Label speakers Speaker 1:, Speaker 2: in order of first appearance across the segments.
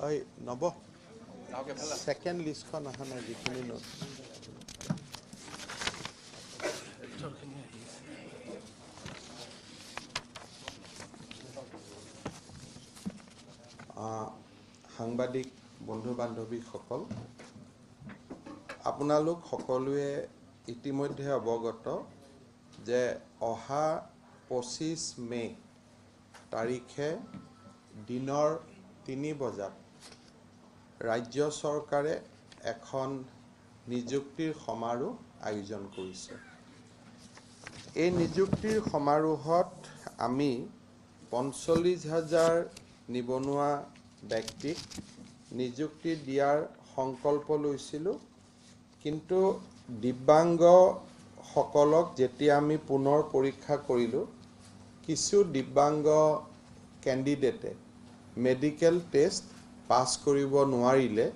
Speaker 1: ঐ নৱ, ছেকেণ্ড লিষ্টখন অহা নাই, যিখিনি নোট। সাংবাদিক বন্ধু বান্ধৱীসকল, আপোনালোক সকলোৱে ইতিমধ্যে অৱগত যে অহা 25 মে' তাৰিখে দিনৰ 3 বজাত ৰাজ্য চৰকাৰে এখন নিযুক্তিৰ সমাৰোহ আয়োজন কৰিছে। এই নিযুক্তিৰ সমাৰোহত আমি 45,000 নিবনুৱা ব্যক্তিক নিযুক্তি দিয়াৰ সংকল্প লৈছিলোঁ, কিন্তু দিব্যাংগসকলক যেতিয়া আমি পুনৰ পৰীক্ষা কৰিলোঁ, কিছু দিব্যাংগ কেণ্ডিডেটে মেডিকেল টেষ্ট পাছ কৰিব নোৱাৰিলে।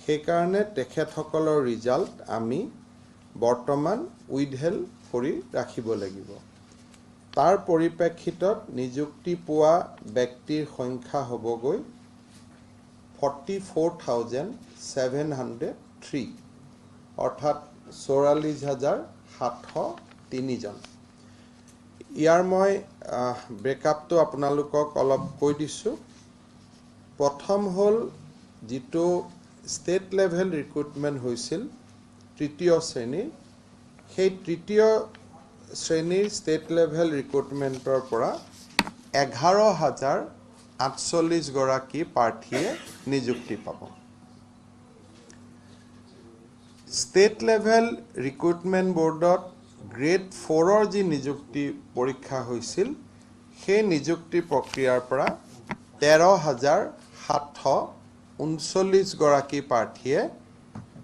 Speaker 1: সেইকাৰণে তেখেতসকলৰ ৰিজাল্ট আমি বৰ্তমান উইথহেল্ড কৰি ৰাখিব লাগিব। তাৰ পৰিপ্ৰেক্ষিতত নিযুক্তি পোৱা ব্যক্তিৰ সংখ্যা হ'বগৈ 44,703, অৰ্থাৎ 44,703 জন। ইয়াৰ মই ব্ৰেকআপটো আপোনালোকক অলপ কৈ দিছোঁ। প্ৰথম হ'ল যিটো ষ্টেট লেভেল ৰিক্ৰুটমেণ্ট হৈছিল তৃতীয় শ্ৰেণীৰ, সেই তৃতীয় শ্ৰেণীৰ ষ্টেট লেভেল ৰিক্ৰুটমেণ্টৰ পৰা 11,048 গৰাকী প্ৰাৰ্থীয়ে নিযুক্তি পাব। ষ্টেট লেভেল ৰিক্ৰুটমেণ্ট বৰ্ডত গ্ৰেড 4ৰ যি নিযুক্তি পৰীক্ষা হৈছিল, সেই নিযুক্তি প্ৰক্ৰিয়াৰ পৰা 13,739 গৰাকী প্ৰাৰ্থীয়ে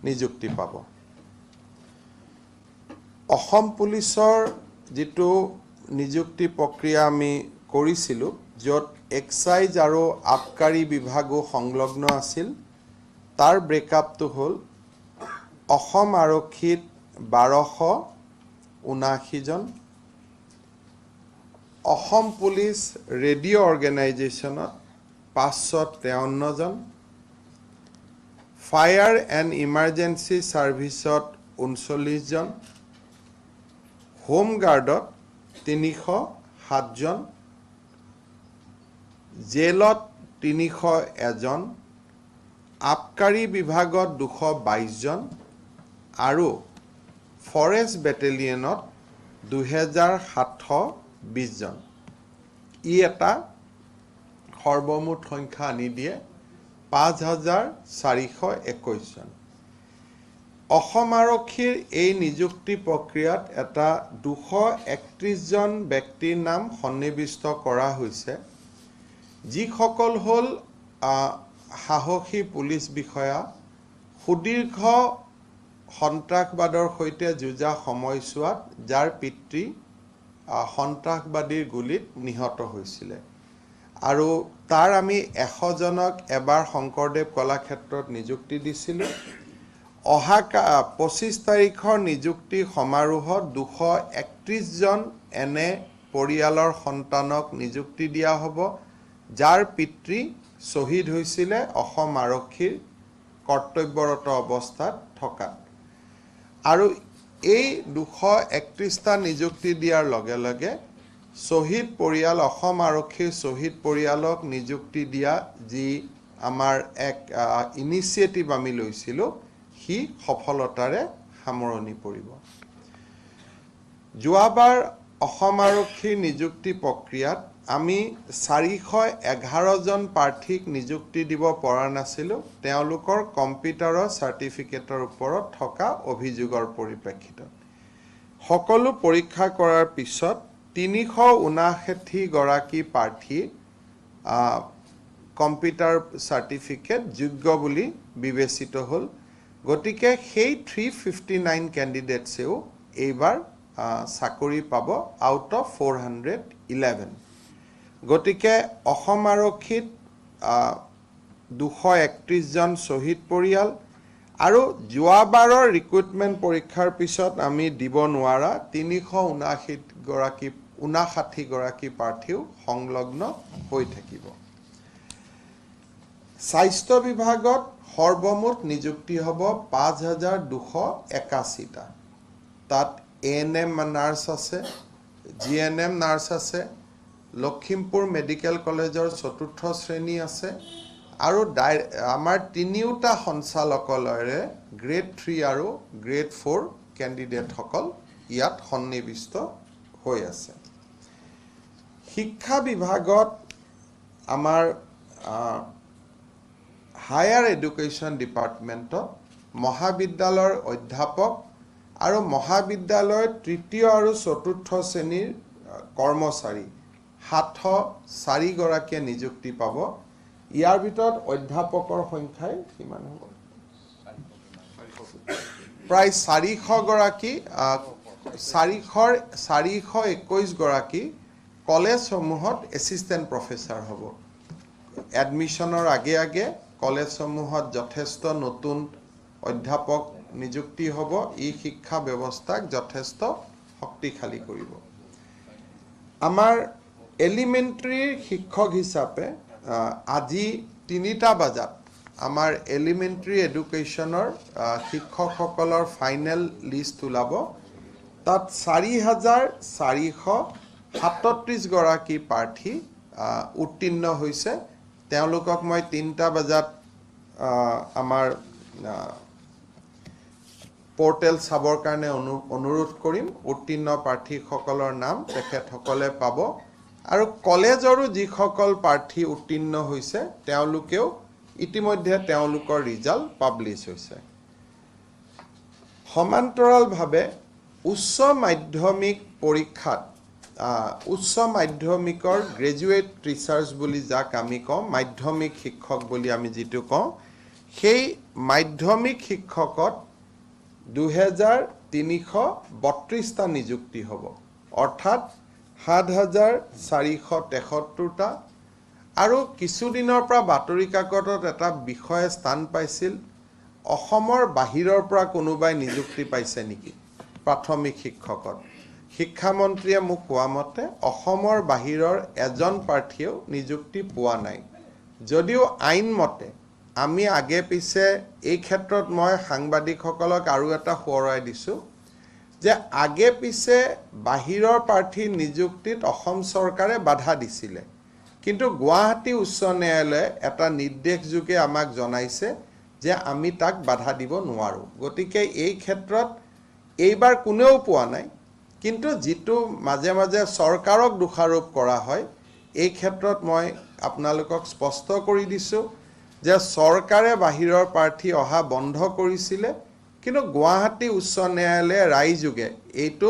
Speaker 1: নিযুক্তি পাব। অসম পুলিচৰ যিটো নিযুক্তি প্ৰক্ৰিয়া আমি কৰিছিলোঁ, য'ত এক্সাইজ আৰু আবকাৰী বিভাগো সংলগ্ন আছিল, তাৰ ব্ৰেকআপটো হ'ল অসম আৰক্ষীত 1,279 জন, অসম পুলিচ ৰেডিঅ' অৰ্গেনাইজেশ্যনত 553 জন, ফায়াৰ এণ্ড ইমাৰ্জেঞ্চি ছাৰ্ভিচত 39 জন, হোম গাৰ্ডত 307 জন, জেলত 301 জন, আবকাৰী বিভাগত 222 জন আৰু ফৰেষ্ট বেটেলিয়নত 2,720 জন। ই এটা সৰ্বমুঠ সংখ্যা আনি দিয়ে 5,421 জন। অসম আৰক্ষীৰ এই নিযুক্তি প্ৰক্ৰিয়াত এটা 231 জন ব্যক্তিৰ নাম সন্নিৱিষ্ট কৰা হৈছে, যিসকল হ'ল সাহসী পুলিচ বিষয়া, সুদীৰ্ঘ সন্ত্ৰাসবাদৰ সৈতে যুঁজা সময়ছোৱাত যাৰ পিতৃ সন্ত্ৰাসবাদীৰ গুলীত নিহত হৈছিলে, আৰু তাৰ আমি 100 জনক এবাৰ শংকৰদেৱ কলাক্ষেত্ৰত নিযুক্তি দিছিলোঁ। অহা 25 তাৰিখৰ নিযুক্তি সমাৰোহত 231 জন এনে পৰিয়ালৰ সন্তানক নিযুক্তি দিয়া হ'ব, যাৰ পিতৃ শ্বহীদ হৈছিলে অসম আৰক্ষীৰ কৰ্তব্যৰত অৱস্থাত থকাত। আৰু এই 231টা নিযুক্তি দিয়াৰ লগে লগে শ্বহীদ পৰিয়াল, অসম আৰক্ষীৰ শ্বহীদ পৰিয়ালক নিযুক্তি দিয়া যি আমাৰ এক ইনিচিয়েটিভ আমি লৈছিলোঁ, সি সফলতাৰে সামৰণি পৰিব। যোৱাবাৰ অসম আৰক্ষীৰ নিযুক্তি প্ৰক্ৰিয়াত আমি 411 জন প্ৰাৰ্থীক নিযুক্তি দিব পৰা নাছিলোঁ, তেওঁলোকৰ কম্পিউটাৰৰ চাৰ্টিফিকেটৰ ওপৰত থকা অভিযোগৰ পৰিপ্ৰেক্ষিতত। সকলো পৰীক্ষা কৰাৰ পিছত 359 গৰাকী প্ৰাৰ্থী কম্পিউটাৰ চাৰ্টিফিকেট যোগ্য বুলি বিবেচিত হ'ল। গতিকে সেই 359 কেণ্ডিডেটছেও এইবাৰ চাকৰি পাব আউট অফ 411। গতিকে অসম আৰক্ষীত 231 জন শ্বহীদ পৰিয়াল আৰু যোৱাবাৰৰ ৰিক্ৰুটমেণ্ট পৰীক্ষাৰ পিছত আমি দিব নোৱাৰা 359 গৰাকী প্ৰাৰ্থীও সংলগ্ন হৈ থাকিব। স্বাস্থ্য বিভাগত সৰ্বমুঠ নিযুক্তি হ'ব 5281টা। তাত এএনএম নাৰ্ছ আছে, জিএনএম নাৰ্ছ আছে, লখিমপুৰ মেডিকেল কলেজৰ চতুৰ্থ শ্ৰেণী আছে আৰু আমাৰ তিনিওটা সঞ্চালকালয়ৰে গ্ৰেড 3 আৰু গ্ৰেড 4 কেণ্ডিডেটসকল ইয়াত সন্নিৱিষ্ট হৈ আছে। শিক্ষা বিভাগত আমাৰ হায়াৰ এডুকেশ্যন ডিপাৰ্টমেণ্টত মহাবিদ্যালয়ৰ অধ্যাপক আৰু মহাবিদ্যালয়ৰ তৃতীয় আৰু চতুৰ্থ শ্ৰেণীৰ কৰ্মচাৰী 704গৰাকীয়ে নিযুক্তি পাব। ইয়াৰ ভিতৰত অধ্যাপকৰ সংখ্যাই কিমান হ'ব? প্ৰায় 400গৰাকী, 421গৰাকী কলেজসমূহত এছিষ্টেণ্ট প্ৰফেচাৰ হ'ব। এডমিশ্যনৰ আগে আগে কলেজসমূহত যথেষ্ট নতুন অধ্যাপক নিযুক্তি হ'ব। ই শিক্ষা ব্যৱস্থাক যথেষ্ট শক্তিশালী কৰিব। আমাৰ এলিমেণ্টেৰীৰ শিক্ষক হিচাপে আজি 3টা বজাত আমাৰ এলিমেণ্টেৰী এডুকেশ্যনৰ শিক্ষকসকলৰ ফাইনেল লিষ্ট ওলাব। তাত 4437গৰাকী প্ৰাৰ্থী উত্তীৰ্ণ হৈছে। তেওঁলোকক মই 3টা বজাত আমাৰ পৰ্টেল চাবৰ কাৰণে অনুৰোধ কৰিম। উত্তীৰ্ণ প্ৰাৰ্থীসকলৰ নাম তেখেতসকলে পাব আৰু কলেজৰো যিসকল প্ৰাৰ্থী উত্তীৰ্ণ হৈছে, তেওঁলোকেও ইতিমধ্যে তেওঁলোকৰ ৰিজাল্ট পাব্লিছ হৈছে। সমান্তৰালভাৱে উচ্চ মাধ্যমিক পৰীক্ষাত উচ্চ মাধ্যমিকৰ গ্ৰেজুৱেট টিচাৰ্ছ বুলি যাক আমি কওঁ, মাধ্যমিক শিক্ষক বুলি আমি যিটো কওঁ, সেই মাধ্যমিক শিক্ষকত 2332টা নিযুক্তি হ'ব, অৰ্থাৎ 7473টা। আৰু কিছুদিনৰ পৰা বাতৰি কাকতত এটা বিষয়ে স্থান পাইছিল, অসমৰ বাহিৰৰ পৰা কোনোবাই নিযুক্তি পাইছে নেকি প্ৰাথমিক শিক্ষকত। শিক্ষামন্ত্ৰীয়ে মোক কোৱা মতে অসমৰ বাহিৰৰ এজন প্ৰাৰ্থীয়েও নিযুক্তি পোৱা নাই। যদিও আইনমতে আমি আগে পিছে এই ক্ষেত্ৰত মই সাংবাদিকসকলক আৰু এটা সোঁৱৰাই দিছোঁ যে আগে পিছে বাহিৰৰ প্ৰাৰ্থী নিযুক্তিত অসম চৰকাৰে বাধা দিছিলে, কিন্তু গুৱাহাটী উচ্চ ন্যায়ালয়ে এটা নিৰ্দেশযোগে আমাক জনাইছে যে আমি তাক বাধা দিব নোৱাৰোঁ। গতিকে এই ক্ষেত্ৰত এইবাৰ কোনেও পোৱা নাই, কিন্তু যিটো মাজে মাজে চৰকাৰক দোষাৰোপ কৰা হয়, এই ক্ষেত্ৰত মই আপোনালোকক স্পষ্ট কৰি দিছোঁ যে চৰকাৰে বাহিৰৰ প্ৰাৰ্থী অহা বন্ধ কৰিছিলে, কিন্তু গুৱাহাটী উচ্চ ন্যায়ালয়ে ৰায়যোগে এইটো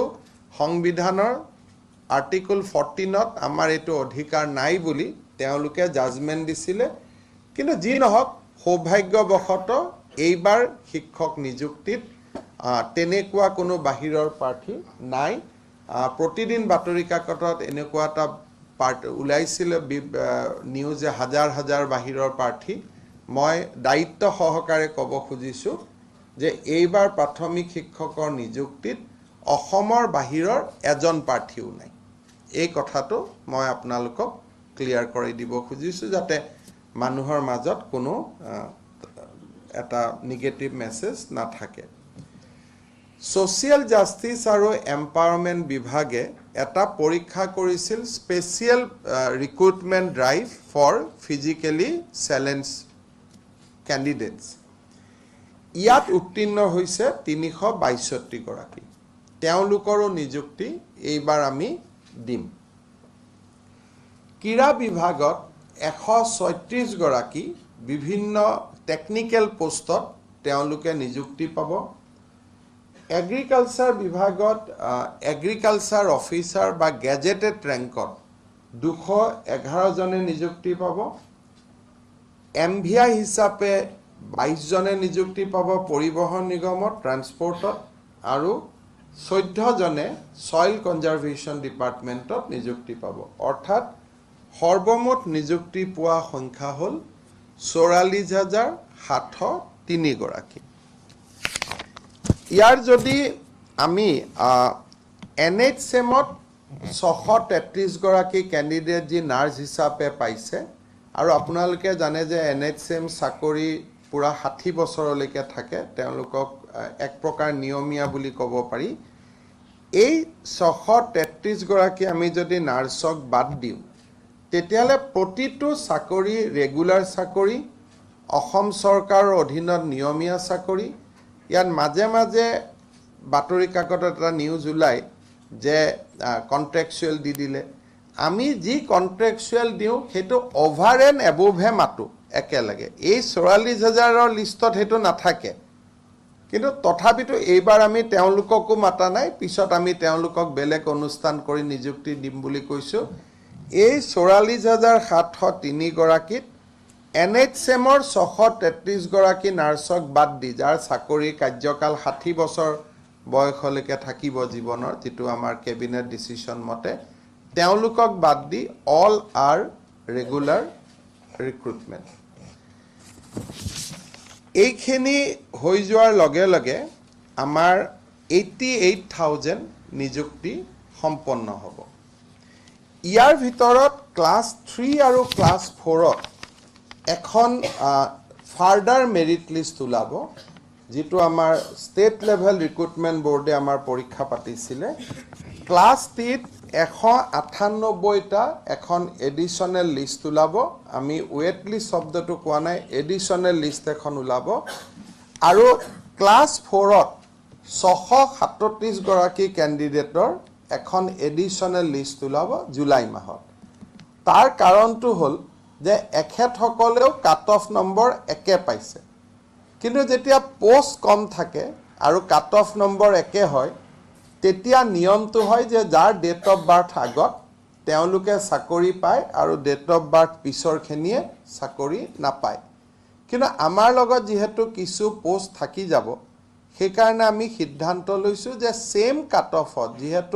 Speaker 1: সংবিধানৰ আৰ্টিকল 14ত আমাৰ এইটো অধিকাৰ নাই বুলি তেওঁলোকে জাজমেণ্ট দিছিলে। কিন্তু যি নহওক, সৌভাগ্যবশতঃ এইবাৰ শিক্ষক নিযুক্তিত তেনেকুৱা কোনো বাহিৰৰ প্ৰাৰ্থী নাই। প্ৰতিদিন বাতৰি কাকতত এনেকুৱা এটা পাৰ্ট ওলাইছিলে নিউজে, হাজাৰ হাজাৰ বাহিৰৰ প্ৰাৰ্থী। মই দায়িত্ব সহকাৰে ক'ব খুজিছোঁ যে এইবাৰ প্ৰাথমিক শিক্ষকৰ নিযুক্তিত অসমৰ বাহিৰৰ এজন প্ৰাৰ্থীও নাই। এই কথাটো মই আপোনালোকক ক্লিয়াৰ কৰি দিব খুজিছোঁ যাতে মানুহৰ মাজত কোনো এটা নিগেটিভ মেছেজ নাথাকে। ছ'চিয়েল জাষ্টিছ আৰু এম্পাৱাৰমেণ্ট বিভাগে এটা পৰীক্ষা কৰিছিল, Special Recruitment Drive for Physically Challenged Candidates। ইয়াত উত্তীৰ্ণ হৈছে 362গৰাকী। তেওঁলোকৰো নিযুক্তি এইবাৰ আমি দিম। ক্ৰীড়া বিভাগত 136গৰাকী বিভিন্ন টেকনিকেল পোষ্টত তেওঁলোকে নিযুক্তি পাব। এগ্ৰিকালচাৰ বিভাগত এগ্ৰিকালচাৰ অফিচাৰ বা গেজেটেড ৰেংকত 211জনে নিযুক্তি পাব। এমভিআই হিচাপে 22জনে নিযুক্তি পাব পৰিবহণ নিগমত ট্ৰান্সপৰ্টত আৰু 14জনে ছইল কনজাৰ্ভেশ্যন ডিপাৰ্টমেণ্টত নিযুক্তি পাব। অৰ্থাৎ সৰ্বমুঠ নিযুক্তি পোৱা সংখ্যা হ'ল 44,703গৰাকী। ইয়াৰ যদি আমি এনএইচএমত 633গৰাকী কেণ্ডিডেট যি নাৰ্ছ হিচাপে পাইছে, আৰু আপোনালোকে জানে যে এনএইচএম চাকৰি পূৰা 60 বছৰলৈকে থাকে। তেওঁলোকক এক প্ৰকাৰ নিয়মীয়া বুলি ক'ব পাৰি। এই 633গৰাকী আমি যদি নাৰ্ছক বাদ দিওঁ, তেতিয়াহ'লে প্ৰতিটো চাকৰি ৰেগুলাৰ চাকৰি, অসম চৰকাৰৰ অধীনত নিয়মীয়া চাকৰি। ইয়াত মাজে মাজে বাতৰি কাকতত এটা নিউজ ওলায় যে কণ্ট্ৰেকচুৱেল দি দিলে। আমি যি কণ্ট্ৰেকচুৱেল দিওঁ, সেইটো অভাৰ এণ্ড এব'ভহে মাতোঁ একেলগে। এই 44 হাজাৰৰ লিষ্টত সেইটো নাথাকে। কিন্তু তথাপিতো এইবাৰ আমি তেওঁলোককো মাতা নাই। পিছত আমি তেওঁলোকক বেলেগ অনুষ্ঠান কৰি নিযুক্তি দিম বুলি কৈছোঁ। এই 44,703গৰাকীত এনএইচএমৰ 633গৰাকী নাৰ্ছক বাদ দি, যাৰ চাকৰিৰ কাৰ্যকাল 60 বছৰ বয়সলৈকে থাকিব জীৱনৰ, যিটো আমাৰ কেবিনেট ডিচিশ্যন মতে, তেওঁলোকক বাদ the all R regular recruitment. এইখিনি হৈ যোৱাৰ লগে লগে আমাৰ 88,000 নিযুক্তি সম্পন্ন হ'ব। ইয়াৰ ভিতৰত ক্লাছ 3 আৰু ক্লাছ 4ত এখন ফাৰ্ডাৰ মেৰিট লিষ্ট ওলাব, যিটো আমাৰ ষ্টেট লেভেল ৰিক্ৰুটমেণ্ট বৰ্ডে আমাৰ পৰীক্ষা পাতিছিলে। ক্লাছ 3ত 198টা এখন এডিশ্যনেল লিষ্ট ওলাব। আমি ৱেট লিষ্ট শব্দটো কোৱা নাই, এডিশ্যনেল লিষ্ট এখন ওলাব। আৰু ক্লাছ 4ত 637গৰাকী কেণ্ডিডেটৰ এখন এডিশ্যনেল লিষ্ট ওলাব জুলাই মাহত। তাৰ কাৰণটো হ'ল যে এখেতসকলেও কাট অফ নম্বৰ একে পাইছে, কিন্তু যেতিয়া পষ্ট কম থাকে আৰু কাট অফ নম্বৰ একে হয়, তেতিয়া নিয়মটো হয় যে যাৰ ডেট অফ বাৰ্থ আগত, তেওঁলোকে চাকৰি পায় আৰু ডেট অফ বাৰ্থ পিছৰখিনিয়ে চাকৰি নাপায়। কিন্তু আমাৰ লগত যিহেতু কিছু পষ্ট থাকি যাব, সেইকাৰণে আমি সিদ্ধান্ত লৈছোঁ যে ছেইম কাট অফত যিহেতু